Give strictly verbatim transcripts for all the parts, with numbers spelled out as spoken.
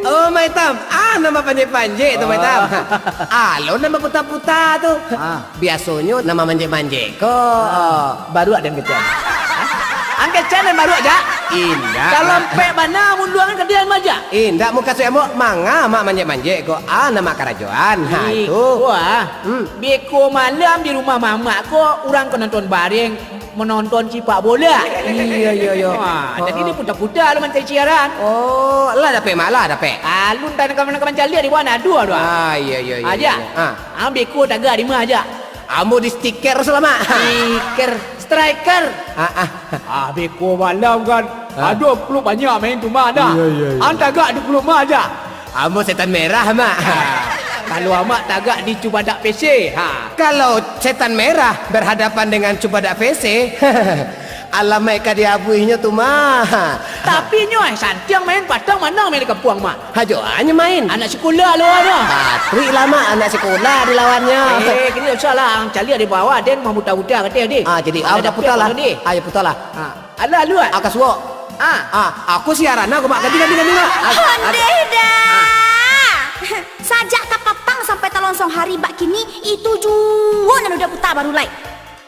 Oh, Mak Itam. Ah, nan bapanjek-panjek tu, Mak Itam. Ah. Alun nan baputa-puta tu. Ah. Biasonyo nan bamanjek-manjek ko. Ah. Baruak den kecek. Ang kecek nan baruak, Jak? Indak, Mak. Kalau ampek bana munduangan ka den, Mak, Jak? Indak, mukasuik ambo, manga Mak manjek-manjek ko. Ah, nan Mak karajoan. Ha, itu. Wah. Hmm. Beko malam di rumah mamak ko, urang ka nonton bareng. Manonton sipak bola. Iyo, iyo, iyo. Wah, jadi dia puta-puta lo mancari siaran. Oh, lah dapek, Mak, lah dapek. Alun tanah ka mancaliak di bawah nado tu. Ah, iyo, iyo, iyo. Aja. Ah. Ambo ko tagak di ma aja. Ambo di stiker selamak. Stiker, striker. Ah, ah. Ah, beko malam kan. Ah. Ado klub banyak main tu, Mak, dah. Iyo, iyo, iyo. Ang tagak di klub ma aja. Ambo setan merah, Mak. Kalau amak tagak di Cubadak P C, ha. Kalau setan merah berhadapan dengan Cubadak P C, alamaik ka diabuihnyo tu, Mak. Tapi nyo, eh, santiang main patang manang main di kampuang, Mak. Hajo anyo main. Anak sikolah lo, ado. Patuik lah, Mak, anak sikolah dilawannyo. Eh, kini usah lah, ang caliak di bawah, den mamuta-muta kateh, deh. Ah, jadi, ah, udah puta lah. Ayo, puta lah. Ha. Alah, aluak. Ah, ka suok. Ah. Ah, aku siaran aku, Mak. Ganti, ganti, ganti, Mak. Ah, ah. Ondeh dah. Ah. Sajak tapatang sampai talonsong hari bak kini, itu juo nan udah puta baru lai.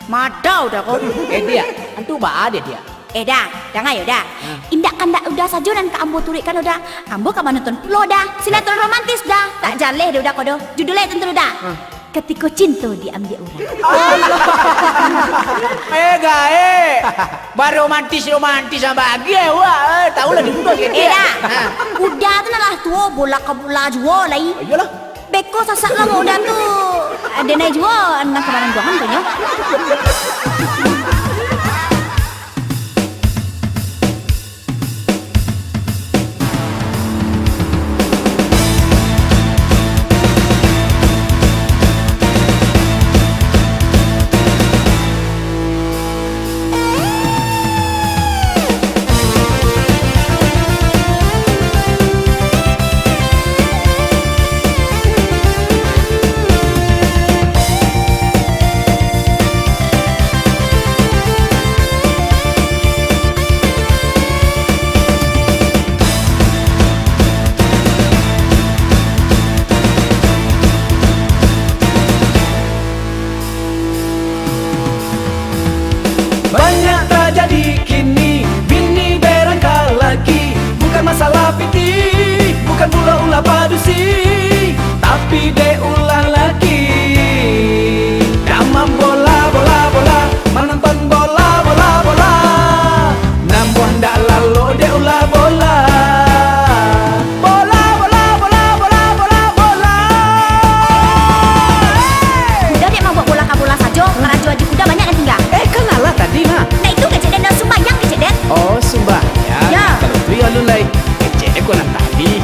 Madau dah kau. Eh, Diak. Antu baa deh, Diak? Eh, dah. Dangai yo, dah. Ah. Indak kandak udah sajo nan ka ambo turuikkan, dah. Ambo ka manonton pulo, dah. Sinetron romantis, dah. Tak jaleh deh udah kau, doh. Judulnyo tantu, dah. Ah. Katiko cinto diambiak urang. Eh, gaek. Baromantis-romantis ang bagai, wak. Eh, tahu lah dulu, gaek. Eh, dah. Ha. Udah tu nah lah tuo, bola ka bola juo lai. Iyolah. Beko sasak lah mau udah tu. Denai juo, anak kamanan buangan tu nyo. Banyak tajadi kini, bini berangka laki. Bukan masalah pitih, bukan pulo ulah padusi, tapi dek ulah laki. Damam bola, bola, bola, manonton bola, bola, bola. Namuah ndak lalok dek ulah bola. Bola, bola, bola, bola, bola, bola. Kudo dek mambuek bola ka bola sajo, karajo aji kudo banyak nan tingga. Eh, kan alah tadi, Mak. Nah, itu kecek den, sumbayang kecek den. Oh, sumbayang. Ya. Kalau tu yo alun lai. Kecek den ko nan tadi.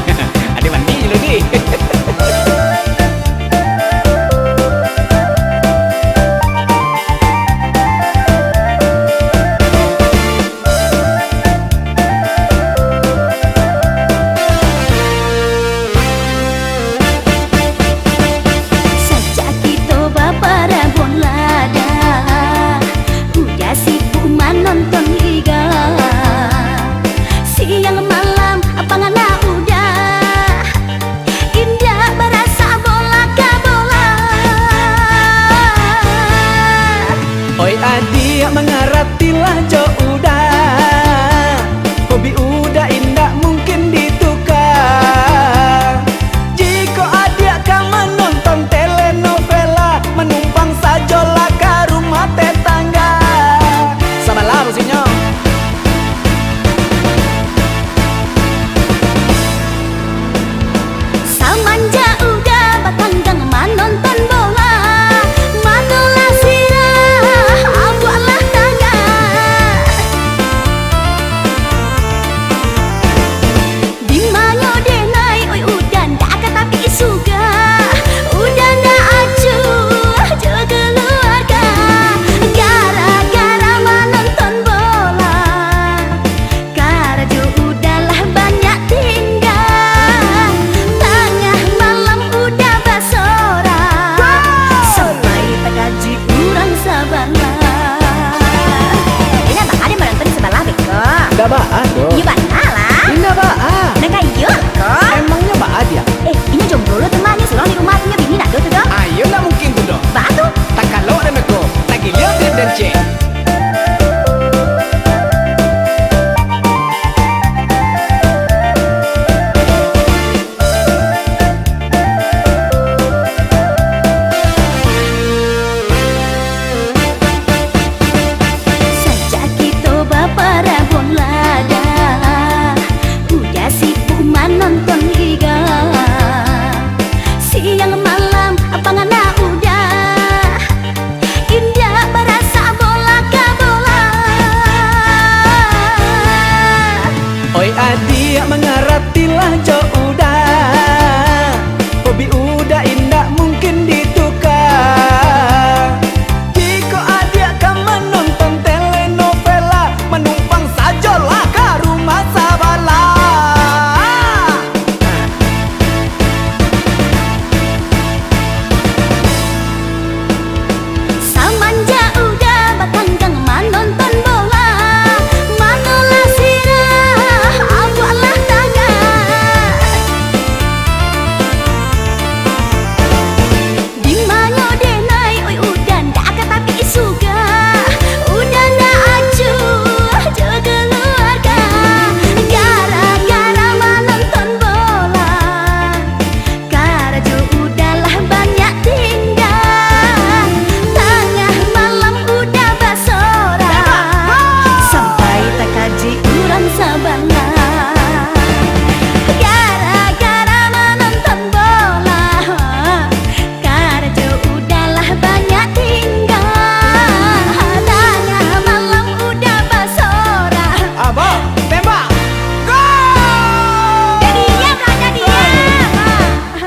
Ade mandi dulu, di. Sajak kito baparabon ladah, udah sibuk manonton liga. Siang malam pangana udah,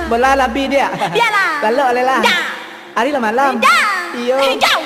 Bola labi diak. Bialah. Lalok alai lah. Dah. Ari lah malam. Dah. Iyo. Dah.